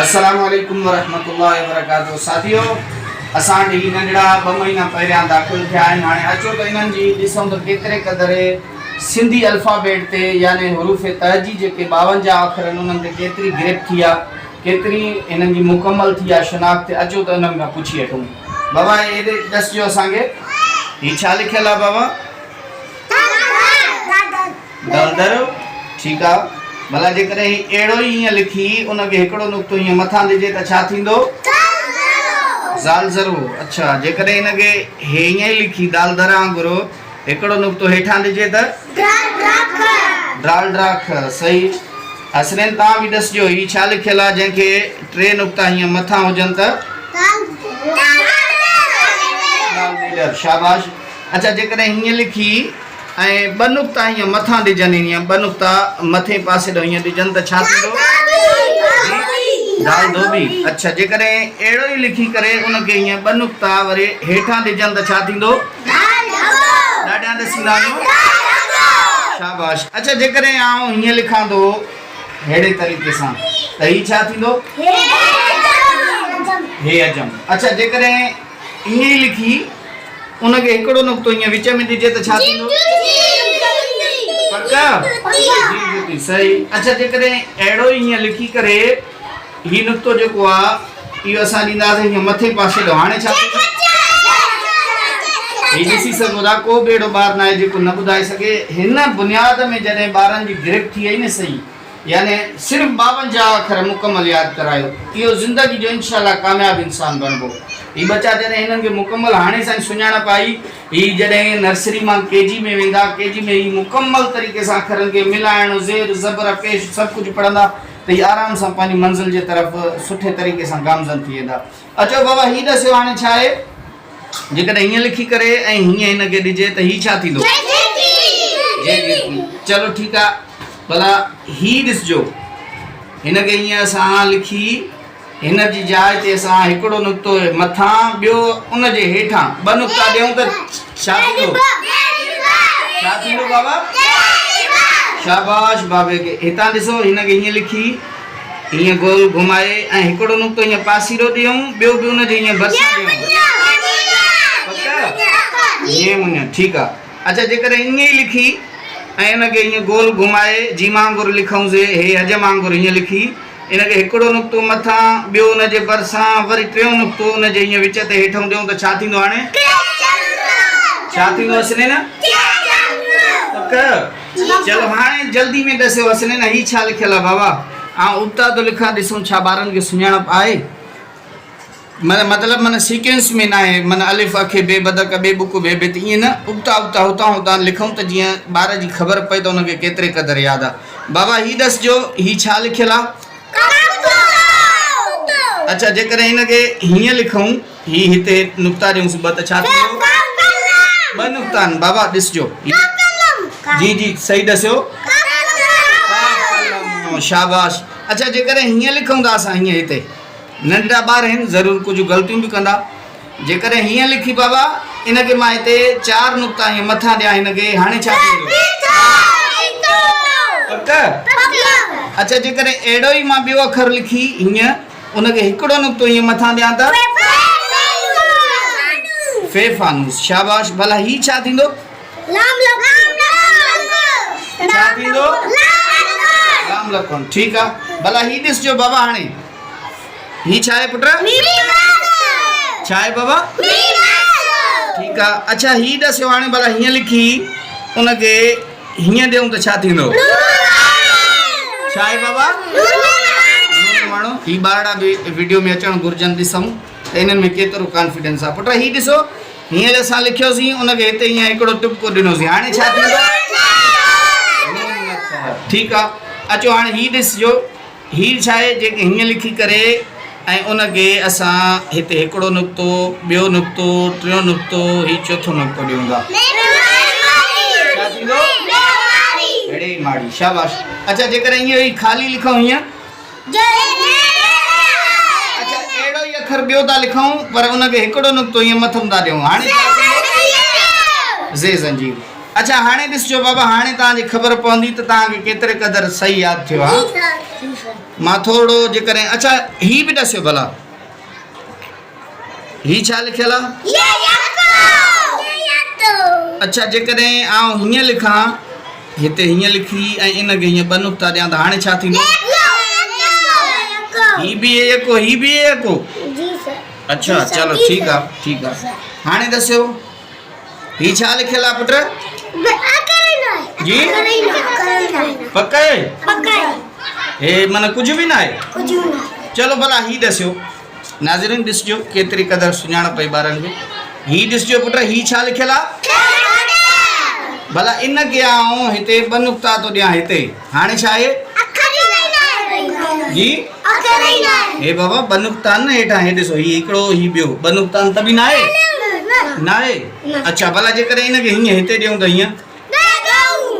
السلام عليڪم ورحمة الله وبرڪاته ساٿيو اسان وٽ هي ننڍڙا ٻه مهينا پهريان داخل ٿيا آهن هاڻي اچو ته انهن جي ڏسون ته ڪيتري قدر سنڌي الفابيٽ تي يعني حروف تهجي جيڪي 52 اکر آهن انهن تي ڪيتري گرپ ٿي آ ڪيتري هنن جي مڪمل ٿي آ شناخت اچو ته انهن کان پڇي وٺون بابا هيڏي ڏسجو اسان کي هي ڇا لکيل آ بابا دلدر، ٺيڪ آ، ڀلا جيڪڏهن هي اهڙو ئي ائين لکي ان کي هڪڙو نقطو ائين مٿان ڏجي ته ڇا ٿيندو؟ زالزرو، اڇا، جيڪڏهن ان کي هي ائين ئي لکي دالدر وانگر هڪڙو نقطو هيٺان ڏجي ته؟ ڊرالڊراک، صحيح. حسنين توهان به ڏسجو هي ڇا لکيل آ جنهن کي ٽي نقطا هيئن مٿان هجن ته؟ ڊالڊيڊر، شاباش. اڇا جيڪڏهن هيئن لکي ۽ ٻه نقطا هيئن مٿان ڏجن هيئن ٻه نقطا مٿين پاسي ڏانهن هيئن ڏجن ته ڇا ٿيندو؟ دال ڌوٻي. اڇا جيڪڏهن اهڙو ئي لکي ڪري ان کي هيئن ٻه نقطا وري هيٺان ڏجن ته ڇا ٿيندو؟ ڏاڍيان ڏسيندا آهيو. شاباش. اڇا جيڪڏهن آئون هيئن لکان ٿو ههڙي طريقي سان ته هي ڇا ٿيندو؟ هي عجم. اڇا جيڪڏهن ائين ئي لکي ان کي هڪڙو نقطو ائين وچ ۾ ڏجي ته ڇا ٿيندو؟ پڪ؟ جي جوتي صحيح. اڇا جيڪڏهن اهڙو ئي ائين لکي ڪري هي نقطو جيڪو آ اهو اسان ڏينداسين هيئن مٿي پاسي ڏانهن هاڻي ڇا ٿيندو؟ هي ڏسي سگهو ٿا ڪو به اهڙو ٻار ناهي جيڪو نه ٻڌائي سگهي. هن بنياد ۾ جڏهن ٻارن جي گرپ ٿي وئي نه صحيح يعني صرف 52 اکر مڪمل ياد ڪرايو اهو زندگي جو انشاء الله ڪامياب انسان بڻبو. هي ٻچا جڏهن هنن کي مڪمل هاڻي سان ئي سڃاڻپ آئي هي جڏهن نرسري مان ڪي جي ۾ ويندا ڪي جي ۾ هي مڪمل طريقي سان اکرن کي ملائڻ زير زبر پيش سڀ ڪجهه پڙهندا ته هي آرام سان پنهنجي منزل جي طرف سٺي طريقي سان گامزن ٿي ويندا. اچو بابا هي ڏسيو هاڻي ڇا آهي؟ جيڪڏهن هيئن لکي ڪري ۽ هيئن هن کي ڏجي ته هي ڇا ٿيندو؟ جي جي چلو ٺيڪ آ ڀلا هي ڏسجو هن کي هيئن اسان لکي هن جي جاء تي اسان هڪڙو نقطو مٿان ٻيو ان جي هيٺان ٻه نقطا ڏيون ته ڇا ٿيندو؟ ڇا ٿيندو بابا؟ شاباش بابي کي هتان ڏسو هن کي هيئن لکي هيئن گول گهمائي ۽ هڪڙو نقطو هيئن پاسيرو ڏيون ٻيو به ان جي هيئن ڀرسان ڏيون پڪ؟ هيئن مڃ ٺيڪ آ اڇا جيڪڏهن ائين ئي لکي ۽ ان کي هيئن گول گهمائي جيم وانگر لکون سي هي حجم وانگر هيئن لکي ان کي هڪڙو نقطو مٿان ٻيو ان جي ڀرسان وري ٽيون نقطو ان جي هيئن وچ تي هيٺئون ڏيون ته ڇا ٿيندو هاڻي؟ ڇا ٿيندو حسنين؟ پڪ؟ چلو هاڻي جلدي ۾ ڏسيو حسنين هي ڇا لکيل آهي بابا آئون ابتا ٿو لکان ڏسون ڇا ٻارن کي سڃاڻپ آهي معنيٰ مطلب معنيٰ سيڪوئنس ۾ ناهي معنيٰ الف اکي بي بدڪ ٻي ٻڪ ڀي ڀت ائين نه ابتا ابتا هتان هتان لکون ته جيئن ٻار جي خبر پئي ته ان کي ڪيتري قدر ياد آ بابا هي ڏسجو هي ڇا لکيل آ اڇا جيڪڏهن هن کي هيئن لکون هي هتي نقطا ڏيونس ٻه ته ڇا ٿيندو ٻه نقطا آهن بابا ڏسجو جي جي صحيح ڏسيو شاباش اڇا جيڪڏهن هيئن لکون ٿا اسان هيئن هتي ننڍڙا ٻار آهن ضرور ڪجهه غلطيون به ڪندا. جيڪڏهن هيئن لکي بابا ان کي مان هتي چار نقطا هيئن مٿان ڏيان هن کي هاڻي ڇا ٿيندو؟ پڪ؟ اڇا جيڪڏهن اهڙو ئي مان ٻيو اکر لکي هيئن ان کي هڪڙو نقطو هيئن مٿان ڏيان ته في فانوس شاباش ڀلا هي ڇا ٿيندو؟ ڇا ٿيندو؟ لام لکون ٺيڪ آ ڀلا هي ڏسجو بابا هاڻي هي ڇا آهي پٽ؟ ڇا آهي بابا؟ ٺيڪ آ اڇا هي ڏسيو هاڻي ڀلا هيئن لکي ان کي هيئن ڏيون ته ڇا ٿيندو؟ ڇا آهي بابا؟ ماڻهو هي ٻارڙا به وڊيو ۾ اچڻ گهرجن ڏسون ته انهن ۾ ڪيترو ڪانفيڊنس آ پٽ هي ڏسو هينئر اسان لکيوسين ان کي هتي هيئن هڪڙو ٽپڪو ڏنوسين هاڻي ڇا ٿيندو؟ ٺيڪ آ اچو هاڻي هي ڏسجو هي ڇا آهي جيڪي هيئن لکي ڪري ۽ ان کي اسان هتي هڪڙو نقطو ٻيو نقطو ٽيون نقطو هي چوٿون نقطو ڏيون ٿا ڇا ٿيندو اڙي ماڙي شاباش اڇا جيڪڏهن اهو ئي خالي لکون هيئن اڇا اهڙو ئي اکر ٻيو ٿا لکون پر ان کي هڪڙو نقطو هيئن مٿم ٿا ڏيون هاڻي ڇا ٿيندو زي زنجير. اڇا هاڻي ڏسجو بابا هاڻي توهان جي خبر پوندي ته توهان کي ڪيتري قدر صحيح ياد ٿيو آ. مان ٿورڙو جيڪڏهن اڇا هي به ڏسيو ڀلا هي ڇا لکيل آ؟ اڇا جيڪڏهن آئون هيئن لکان هتي هيئن لکي ۽ ان کي هيئن ٻه نقطا ڏيان ته هاڻي ڇا ٿيندو؟ هي به يڪو هي به يڪو. اڇا چلو ٺيڪ آ ٺيڪ آ هاڻي ڏسيو هي ڇا لکيل آ پٽ؟ جي پڪ هي معنی ڪجهه به ناهي چلو ڀلا هي ڏسيو ناظرين ڏسجو ڪيتري قدر سڃاڻپ پئي ٻارن کي هي ڏسجو پٽ هي ڇا لکيل آ ڀلا ان کي آئون هتي ٻه نقطا ٿو ڏيان هتي هاڻي ڇا آهي جي هي بابا ٻه نقطا آهن نه هيٺان هي ڏسو هي هڪڙو هي ٻيو ٻه نقطا آهن ته به ناهي ناهي اڇا ڀلا جيڪڏهن ان کي هيئن هتي ڏيون ته هيئن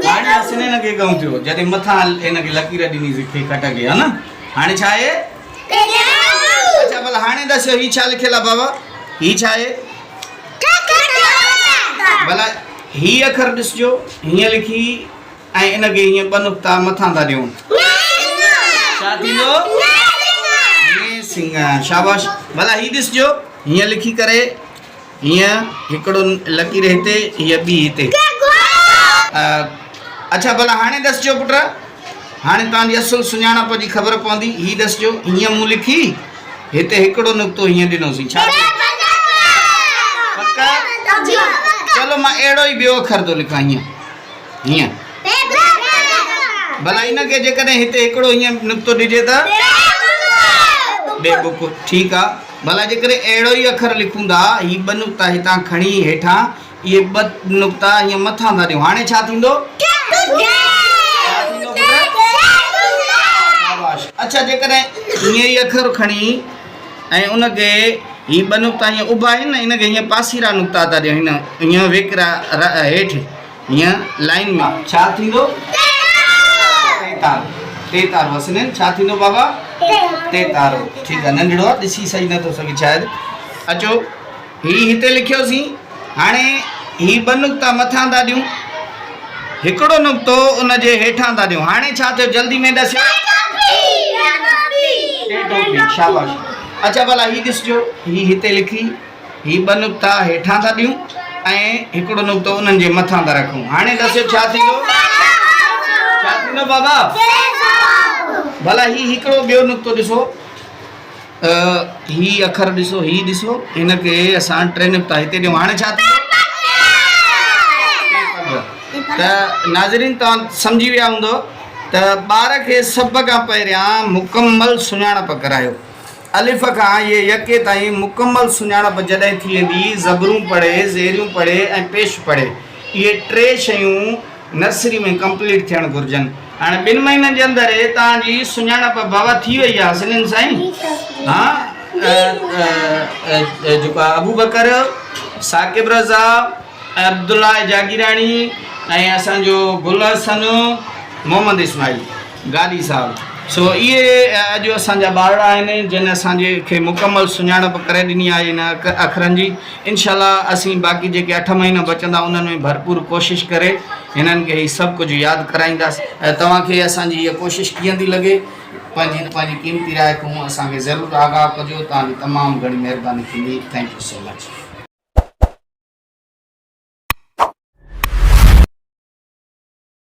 هاڻي اسين هن کي ڳئون ٿيو جڏهن مٿان هن کي لڪير ڏنيسين کي کٽ کي ها نه هاڻي ڇا آهي اڇا ڀلا هاڻي ڏسيو هي ڇا لکيل آهي بابا هي ڇا آهي ڀلا هي اکر ڏسجو هيئن لکي ۽ ان کي هيئن ٻه نقطا مٿان ٿا ڏيون ڇا ٿيندو سنگهه شاباش ڀلا هي ڏسجو هيئن لکي ڪري هيئن هڪڙو لڪير هتي هيء ٻي هتي اڇا ڀلا هاڻي ڏسجو پٽ هاڻي توهان جي اصل سڃاڻپ جي خبر پوندي هي ڏسجو هيئن مون لکي هتي هڪڙو نقطو هيئن ڏنوسين ڇا پڪ چلو مان اهڙو ئي ٻيو اکر ٿو لکان هيئن هيئن ڀلا ان کي جيڪڏهن هتي هڪڙو هيئن نقطو ڏجي ته بي بڪ ٺيڪ آ ڀلا جيڪڏهن اهڙو ئي اکر لکون ٿا هي ٻه نقطا هتان کڻي هيٺان اهي ٻه نقطا هيئن مٿان ٿا ڏيون هاڻي ڇا ٿيندو شاباش اڇا جيڪڏهن ائين ئي اکر کڻي ۽ ان کي هي ٻه نقطا هيئن اڀا آهن نه ان کي هيئن پاسيرا نقطا ٿا ڏيون هن هيئن ويڪرا هيٺ هيئن لائن ۾ ڇا ٿيندو ٽي تارو ٽي تارو حسنين ڇا ٿيندو بابا ٽي تارو ٺيڪ آهي ننڍڙو آهي ڏسي صحيح نٿو سگهي شايد اچو هي هتي لکيوسين هاڻي هي ٻه نقطا مٿان ٿا ڏيون هڪڙو نقطو ان جي هيٺان ٿا ڏيون هاڻي ڇا ٿيو جلدي ۾ ڏسيو شاباش اچا ڀلا هي ڏسجو هي هتي لکي هي ٻه نقطا هيٺان ٿا ڏيون ۽ هڪڙو نقطو انهن جي مٿان ٿا رکون هاڻي ڏسيو ڇا ٿيندو ڇا ٿيندو بابا ڀلا هي هڪڙو ٻيو نقطو ڏسو هي اکر ڏسو هي ڏسو هن کي اسان ٽي نقطا هتي ڏيون هاڻي ڇا ٿيندو ته ناظرين توهان سمجهي ويا هوندو ته ٻار کي سڀ کان پهريان مڪمل سڃاڻپ ڪرايو الف کان ي يڪي تائين مڪمل سڃاڻپ جڏهن ٿي ويندي زبرون پڙهي زيريون پڙهي ۽ پيش پڙهي اهي ٽي شيون نرسري ۾ ڪمپليٽ ٿيڻ گهرجن. هاڻي ٻن مهينن جي اندر توهان جي سڃاڻپ بابا ٿي وئي آهي حسنين سائين ها جيڪو آهي ابوبڪر ثاقب رضا عبدالله جاگيراڻي ۽ اسان جو گل حسن محمد اسماعيل گاڏهي صاحب سو اهي اڄ اسان جا ٻارڙا آهن جن اسان جي کي مڪمل سڃاڻپ ڪري ڏني آهي ان اکرن جي انشاء الله اسين باقي جيڪي اٺ مهينا بچندا انهن ۾ ڀرپور ڪوشش ڪري هنن کي هي سڀ ڪجهه ياد ڪرائينداسين. توهان کي اسان جي هيء ڪوشش ڪيئن ٿي لڳي پنهنجي پنهنجي قيمتي راء کان اسان کي ضرور آگاهه ڪجو توهان جي تمام گهڻي مهرباني ٿيندي thank you so much.